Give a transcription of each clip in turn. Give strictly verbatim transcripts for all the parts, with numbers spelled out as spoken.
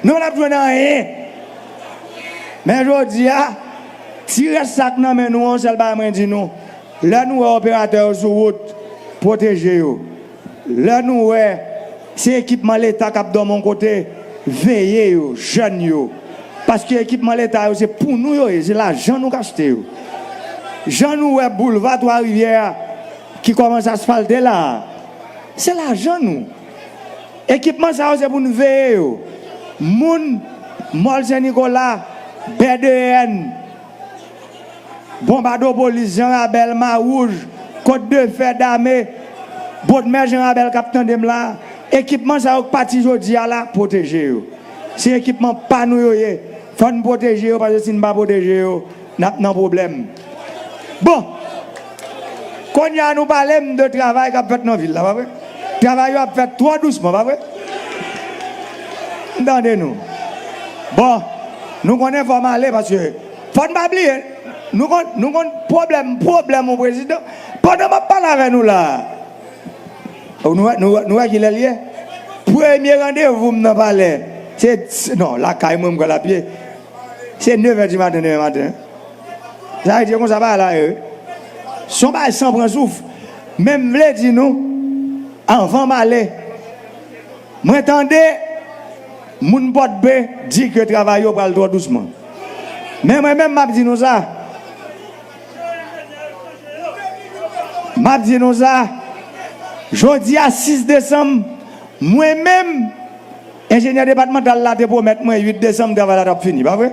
Nou pa t ap jwenn anyen. Men jodi a, ti rès sa k nan men nou an, yon sèl bagay mwen di nou, lè nou wè operatè yo sou wout, pwoteje yo. Lè nou wè se ekipman Leta k ap dòmi yon kote, veye yo, jèn yo. Paske ekipman Leta yo, se pou nou yo ye, se lajan nou k achte yo. Jan nou wè boulva Twa Rivyè a, ki kòmanse asfalte la a, se lajan nou. Ekipman sa yo, se pou n veye yo. Moun Mòl Sen Nikola, B D N, Bonbadopolis, Jan Rabèl, Mawouj, Kot de Fè, Dame, Bòdmè, Jan Rabèl k ap tande m la, ekipman sa yo k pati jodi a la, pwoteje yo. Se ekipman pa nou yo ye. Fò n pwoteje yo, paske si n pa pwoteje yo, n ap nan pwoblèm. Bon, kounye a nou pale m de travay k ap fèt nan vil la, pa vre? Travay yo ap fèt twò dousman, pa vre? M tande nou. Bon, nou konnen fò m ale, paske fò n pa bliye, nou konn, nou konn pwoblèm, pwoblèm yon prezidan. Pandan m ap pale avè nou la, nou wè, nou wè, nou wè kilè l ye? Premye randevou m nan palè, se, se, non, lakay mwen, m pral apye. Se nevè di maten demen maten. Sa vle di konsa bagay la ye, wi. Se yon bagay san pran souf. Men m vle di nou, anvan m ale, mwen tande moun Pòdpe di ke travay yo pral twò dousman. Men mwen menm, m ap di nou sa. M ap di nou sa. Jodi a sis desanm, mwen menm, enjenyè depatmantal la te pwomèt mwen uit desanm travay la t ap fini, pa vre?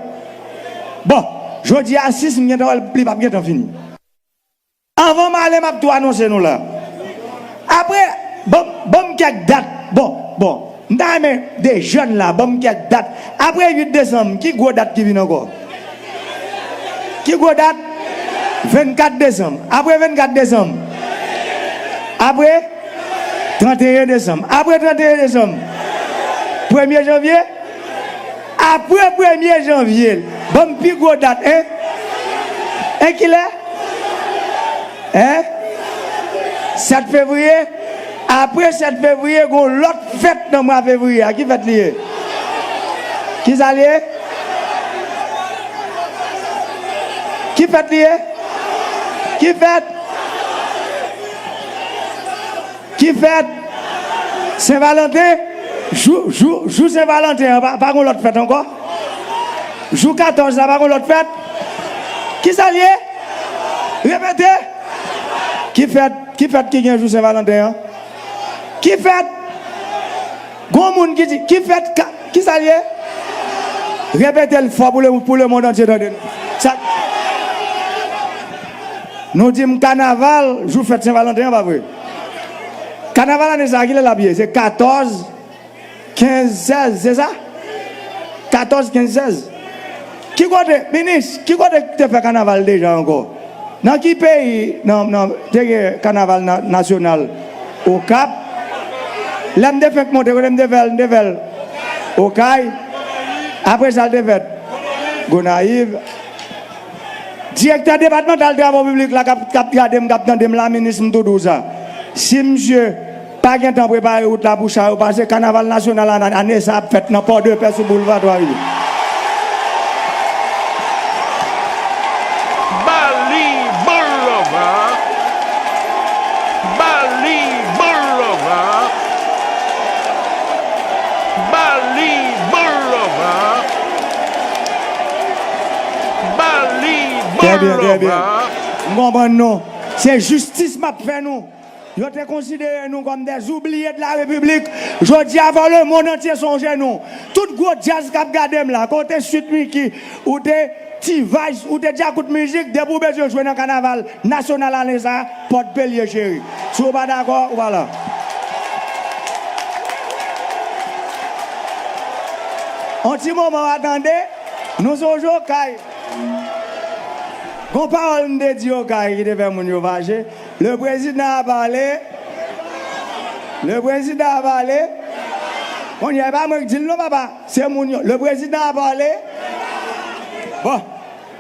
Bon, jodi a sis, m gentan wè l, li p ap gentan fini. Anvan m ale, m ap tou anonse nou la. Apre, ban m, ban m kèk dat. Bon, bon, m ta renmen de jèn la, ban m kèk dat. Apre uit desanm, ki gwo dat ki vin ankò? Ki gwo dat? Vennkat desanm. Apre vennkat desanm? Apre? Tranteyen desanm. Apre tranteyen desanm? Premye janvye? Apre premye janvye, ban m pi gwo dat, en? En kilè? En? Sèt fevriye? Apre sèt fevriye, gon lòt fèt nan mwa fevriye a. Ki fèt li ye? Kisa l ye? Ki fèt li ye? Ki fèt? Ki fèt? Sen Valanten? Jou, jou, jou Sen Valanten an, pa, pa gon lòt fèt ankò? Jou katòz la, pa gon lòt fèt? Kisa l ye? Repete. Ki fèt, ki fèt ki gen jou Sen Valanten an? Ki fèt? Gon moun ki di, ki fèt ka, kisa l ye? Repete l fò pou le, pou lemonn antye tande. Sa, nou di m kanaval, jou fèt Sen Valanten an, pa vre? Kanaval ane sa a, kilè l ap ye? Se katòz, kenz, sèz, se sa? Katòz, kenz, sèz. Ki kote, minis, ki kote ki te fè kanaval deja ankò? Nan ki peyi, nan, nan, te gen kanaval na-, nasyonal? Okap. Lè m te fenk monte, kote m te fè l, m te fè l Okay. Apre sa, l te fèt Gonayiv. Direktè depatmantal travo piblik la k ap, k ap gade m, k ap tande m la, minis, m tou di w sa. Si misye pa gentan prepare wout la pou cha yo pase, kanaval nasyonal an, ane sa ap fèt nan Pòdepè sou boulva Twa Rivyè. Bali Boulevard. Bali Boulevard. Bali Boulevard. Bali Boulevard. Trè byen, trè byen. M konprann nou. Se jistis m ap fè nou. Yo te konsidere nou kòm des oubliés de la République. Jodi a, fò lemonn antye sonje nou. Tout gwo djaz k ap gade m la, ke w te Sweet Micky, ou te T-Vice, ou te Djakout Mizik, depi w bezwen jwe nan kanaval nasyonal ane sa a, Pòdpe l ye, cheri. Si w pa dakò, ou pa la. On ti moman, w a tande, nou sonje Okay. Gon pawòl m te di Okay ki te fè moun yo fache. Le président a parlé. Le président a parlé. Kounye a, e pa mwen ki di l non, papa. Se moun yo. Le président a parlé. Bon,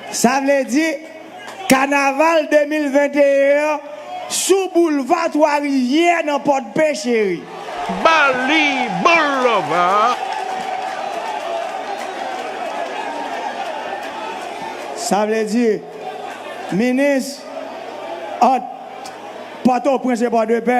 sa vle di, kanaval de mil venteyen an sou boulva Twa Rivyè nan Pòdpe, cheri. Bali Boulevard. Sa vle di, minis, ant Pòtoprens e Pòdepè,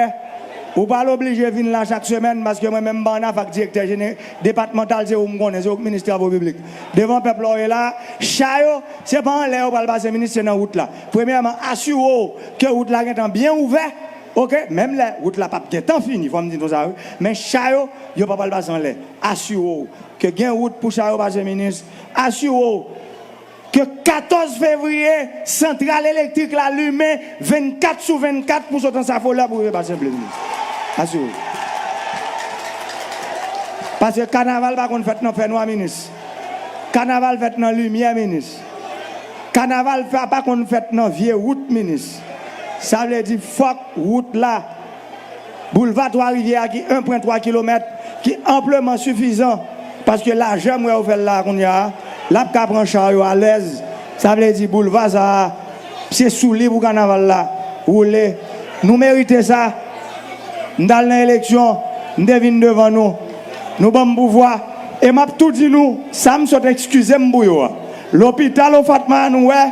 ou pa oblije vin la chak semèn, paske mwen menm m pa ann afè ak direktè jene-, depatmantal, se ou m konnen, se ou k minis travo piblik. Devan pèp la w ye la, cha yo, se pa anlè yo pral pase, minis, se nan wout la. Premyèman, asire w ke wout la gentan byen ouvè, oke? Menm lè wout la p ap gentan fini, fò m di nou sa, wi. Men cha yo, yo pa pral pase anlè. Asire w ke gen wout pou cha yo pase, minis. Asire w ke katòz fevriye, santral elektrik la limen vennkat sou vennkat pou sot Ansafolè pou rive Basen Ble, minis. Asire w. Paske kanaval pa konn fèt nan fènwa, minis. Kanaval fèt nan limyè, minis. Kanaval fè, pa konn fèt nan vye wout, minis. Sa vle di fòk wout la Boulva Twa Rivyè a ki en pwen twa kilomèt, ki anpleman sifizan, paske lajè m wè yo fè l la kounye a, l ap ka pran cha yo alèz. Sa vle di boulva sa a, se sou li pou kanaval la woule. Nou merite sa. M t al nan eleksyon, m te vin devan nou. Nou ban m pouvwa, e m ap tou di nou, sa m sot ekskize m pou yo a. Lopital Ofatma a nou wè,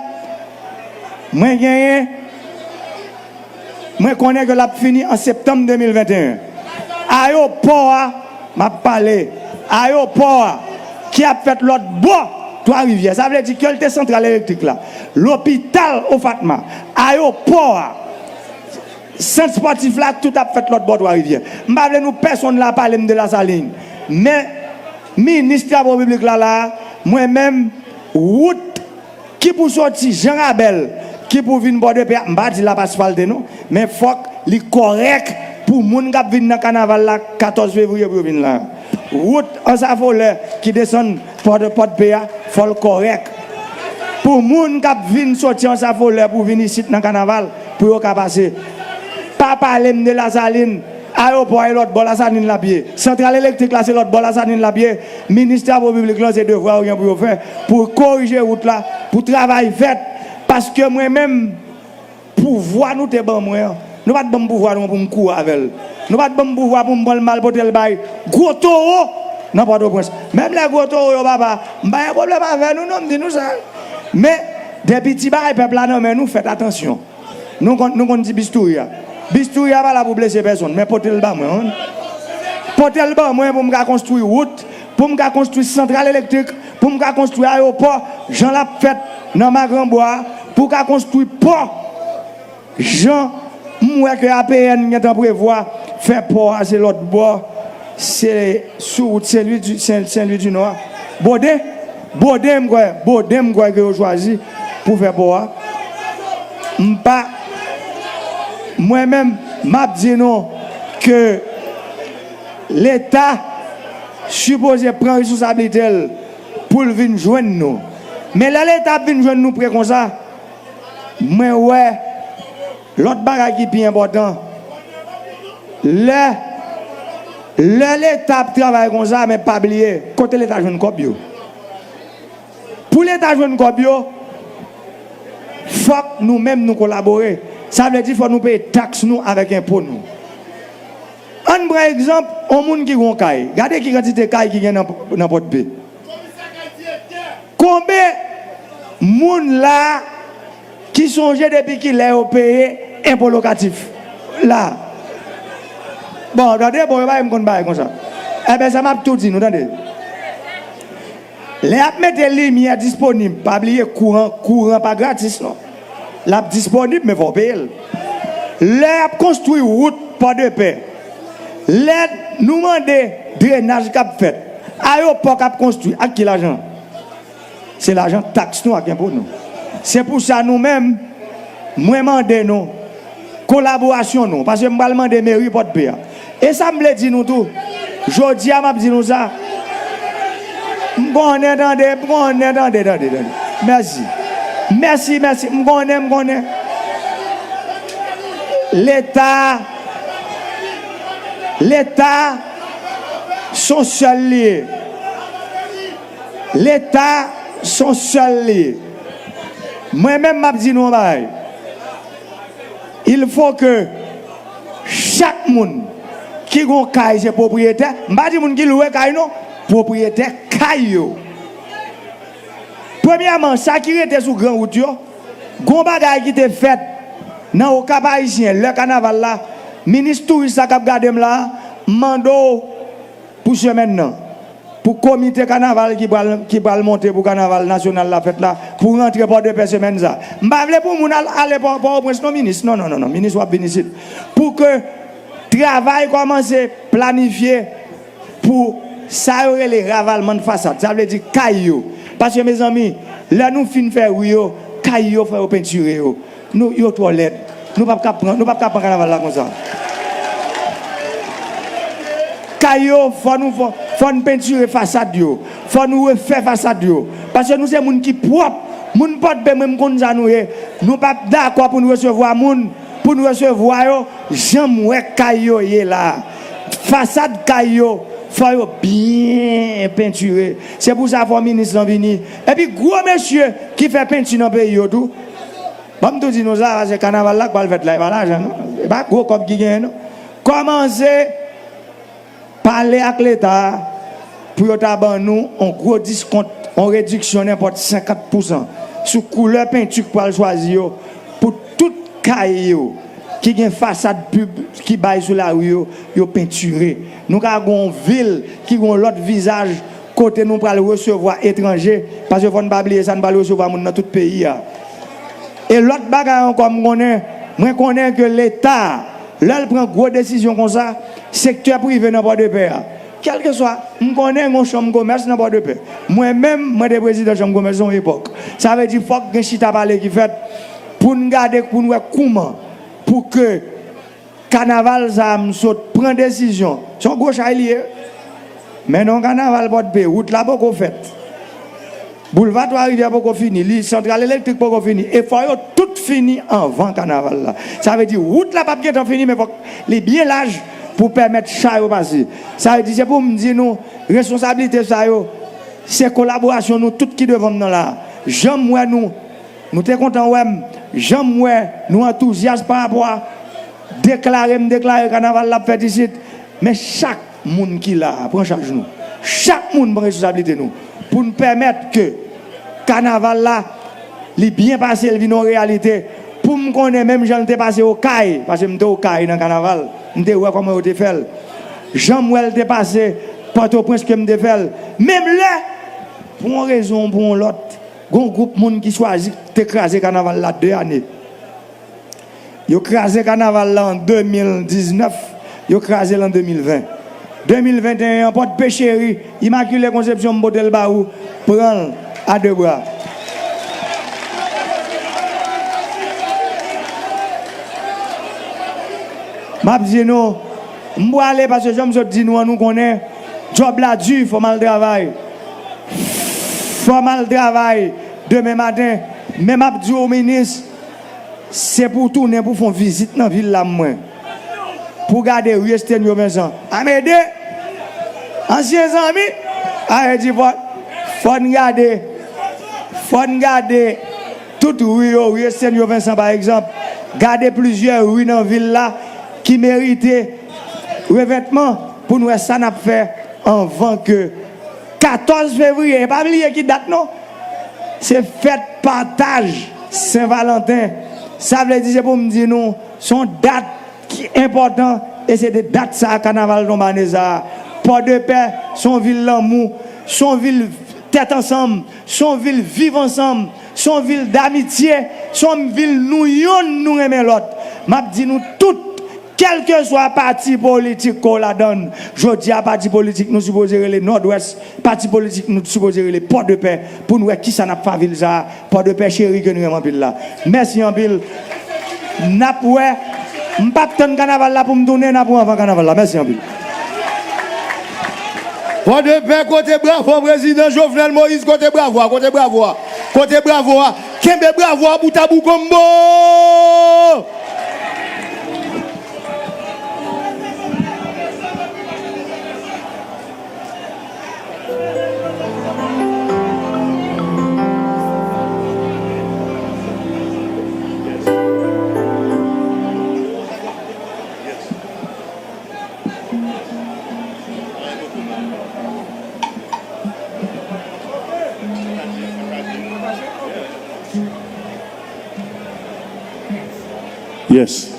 mwen genyen Mwen konnen ke l ap fini an septanm de mil venteyen. Ayewopò a, m ap pale, ayewopò a, ki ap fèt lòt bò Twa Rivyè. Sa vle di ke l te santral elektrik la, lopital Ofatma, ayewopò a, sant espòtif la, tout ap fèt lòt bò Twa Rivyè. M pa vle nou pèsonn la pale m de Lasalin. Men, minis travo piblik la, la, mwen menm, wout ki pou soti Jan Rabèl, ki pou vin Pòdepè a, m pa di l ap asfalte non, men fòk li kòrèk pou moun k ap vin nan kanaval la katòz fevriye pou yo vin la. Wout Ansafolè ki desann Pòdepè a, fò l kòrèk. Pou moun k ap vin soti Ansafolè pou vin isit nan kanaval, pou yo ka pase. Pa pale m de Lasalin. Ayewopò a e lòt bò Lasalin l ap ye. Santral elektrik la se lòt bò Lasalin l ap ye. Minis travo piblik lan se devwa yo gen pou yo fè, pou korije wout la, pou travay fèt. Paske mwen menm, pouvwa nou te ban mwen an, nou pa t ban m pouvwa nou an pou m kouri avè l. Nou pa t ban m pouvwa pou m pran l m al pote l bay gwo towo nan Pòtoprens. Menm lè gwo towo yo papa, m pa gen pwoblèm avè nou non, m di nou sa. Men, depi ti bagay pèp la nan men nou, fèt atansyon. Nou konn, nou konn di bistouri a. Bistouri a pa la pou blese pèsonn, men pote l ban mwen, wi. Pote l ban mwen pou m ka konstwi wout, pou m ka konstwi santral elektrik, pou m ka konstwi ayewopò, jan l ap fèt nan Magranbwa a, pou w ka konstwi pò, jan m wè ke A P N gentan prevwa fè pò a, se lòt bò. Se sou wout Sen Lwi di, Sen, Sen Lwi di Nò a. Boden, Boden, m kwè, Boden, m kwè ke yo chwazi pou fè pò a. M pa, mwen menm, m ap di nou ke Leta sipoze pran responsablite l pou l vin jwenn nou. Men lè Leta ap vin jwenn nou pre konsa, mwen wè lòt bagay ki pi enpòtan. Lè, lè Leta ap travay konsa, men pa bliye, kote Leta jwenn kòb yo? Pou Leta jwenn kòb yo, fòk nou menm nou kolabore. Sa vle di fòk nou peye taks nou avèk enpo nou. Ann pran egzanp, yon moun ki gon kay. Gade ki kantite kay ki gen nan, nan Pòdpe. Konbyen moun la ki sonje depi kilè yo peye enpo lokatif la? Bon, tande, bon, yo pa vle m konn bagay konsa. Enben, sa m ap tou di nou, tande. Lè y ap mete limyè disponib, pa bliye kouran, kouran pa gratis, non. L ap disponib, men fò w peye l. Lè y ap konstwi wout Pòdepè, lè nou mande drenaj k ap fèt, ayewopò k ap konstwi, ak ki lajan? Se lajan taks nou ak enpo nou. Se pou sa nou menm, mwen mande nou kolaborasyon nou, paske m pral mande meri Pòdpe a. E sa m vle di nou tou, jodi a m ap di nou sa. M konnen, tande, m konnen, tande, tande, tande. Mèsi. Mèsi, mèsi. M konnen, m konnen. Leta, Leta, se yon sèl li ye. Leta, se yon sèl li ye. Mwen menm, m ap di nou yon bagay. Il faut que chak moun ki gon kay se pwopriyetè, m pa di moun ki lwe kay non, pwopriyetè kay yo. Premyèman, sa ki rete sou gran wout yo, gon bagay ki te fèt nan Okap Ayisyen, lè kanaval la, minis touris la k ap gade m la, m mande w pou semèn nan, pou komite kanaval ki pral, ki pral monte pou kanaval nasyonal la fèt la, pou rantre Pòdepè semèn sa. M pa vle pou moun al, ale Pò, Pòtoprens non, minis. Non, non, non, non, minis w ap vin isit. Pou ke travay kòmanse planifye pou sa yo rele ravalman de fasad. Sa vle di kay yo. Paske, mezanmi, lè nou fin fè ri yo, kay yo, fò yo pentire yo. Nou, yo twò lèd. Nou p ap ka pran, nou p ap ka pran kanaval la konsa. Kay yo, fò nou, fò, fò n pentire fasad yo. Fò nou refè fasad yo. Paske nou se moun ki pwòp. Moun Pòdpè, mwen, m konn sa nou ye. Nou p ap dakò pou n resevwa moun, pou n resevwa yo, jan m wè kay yo ye la. Fasad kay yo, fò yo byen pentire. Se pou sa fò minis lan vini. Epi gwo mesye ki fè penti nan peyi yo tou. Ban m tou di nou sa, paske kanaval la k pral fèt la, e pa lajan non. E pa gwo kòb ki genyen non. Kòmanse pale ak Leta a pou yo ta ban nou yon gwo diskont, yon rediksyon nenpòt senkant pousan sou koulè penti k pral chwazi yo pou tout kay yo ki gen fasad pib ki bay sou lari yo, yo pentire. Nou ka gen yon vil ki gen yon lòt vizaj kote nou pral resevwa etranje, paske fò n pa bliye sa, n pral resevwa moun nan tout peyi a. E lòt bagay ankò, m konnen, mwen konnen ke Leta, lè l pran gwo desizyon konsa, sektè prive nan Pòdepè a, kèlkeswa, m konnen gen yon chanm komès nan Pòdepè. Mwen menm, mwen te prezidan chanm komès yon epòk. Sa vle di fòk gen chita pale ki fèt pou n gade, pou n wè kouman pou ke kanaval sa a, m sot pran desizyon. Se yon gwo chay li ye. Men non, kanaval Pòdpè, wout la poko fèt. Boulva Twa Rivyè poko fini, li, santral elektrik poko fini. E fò yo tout fini anvan kanaval la. Sa vle di wout la p ap gentan fini, men fòk li byen laj pou pèmèt cha yo pase. Sa vle di se pou m di nou, responsablite sa yo, se kolaborasyon nou tout ki devan m nan la. Jan m wè nou, nou te kontan wè m, jan m wè nou antouzyas pa rapò a deklare m deklare kanaval la ap fèt isit, men chak moun ki la a, pran chaj nou. Chak moun pran responsablite nou. Pou n pèmèt ke kanaval la, li byen pase, li vin yon reyalite. Pou m konnen menm jan l te pase Okay, paske m te Okay nan kanaval, m te wè kòman yo te fè l. Jan m wè l te pase Pòtoprens ke m te fè l. Menm lè, pou yon rezon ou pou yon lòt, gon gwoup moun ki chwazi te kraze kanaval la de ane. Yo kraze kanaval la an de mil diznèf, yo kraze l an de mil ven. De mil venteyen an, Pòdpè cheri, Imakile Konsepsyon, m pote l ba ou, pran l a de bra. M ap di nou, m prale paske jan m sot di nou an, nou konnen, djòb la di, fò m al travay. Fò m al travay demen maten. Men m ap di w, minis, se pou w tounen pou w fè yon vizit nan vil la mwen. Pou w gade ri Estenyo Vensan. Amede, ansyen zanmi, Aredi Pòt, fò n gade, fò n gade tout ri yo, ri Estenyo Vensan pa egzanp. Gade plizyè ri nan vil la ki merite revètman pou n wè sa n ap fè anvan ke katòz fevriye, e pa bliye ki dat non, se fèt pataj Sen Valanten. Sa vle di se pou m di nou, se yon dat ki enpòtan, e se de dat sa a kanaval Tonbane sa a. Pòdepè se yon vil lanmou, se yon vil tèt ansanm, se yon vil viv ansanm, se yon vil damitye, se yon vil nou yonn nou renmen lòt. M ap di nou tout, kèlkeswa pati politik ke w ladan l, jodi a pati politik nou sipoze rele Nòdwès, pati politik nou sipoze rele Pòdepè, pou n wè kisa n ap fè a vil sa a, Pòdepè cheri ke nou renmen anpil la. Mèsi anpil. N ap wè, m p ap tann kanaval la pou m tounen, n ap wè anvan kanaval la. Mèsi anpil. Pòdepè, kote bravo prezidan Jovenel Moïse, kote bravo a, kote bravo a, kote bravo a. Kenbe bravo a bout a bout konbo! Yes.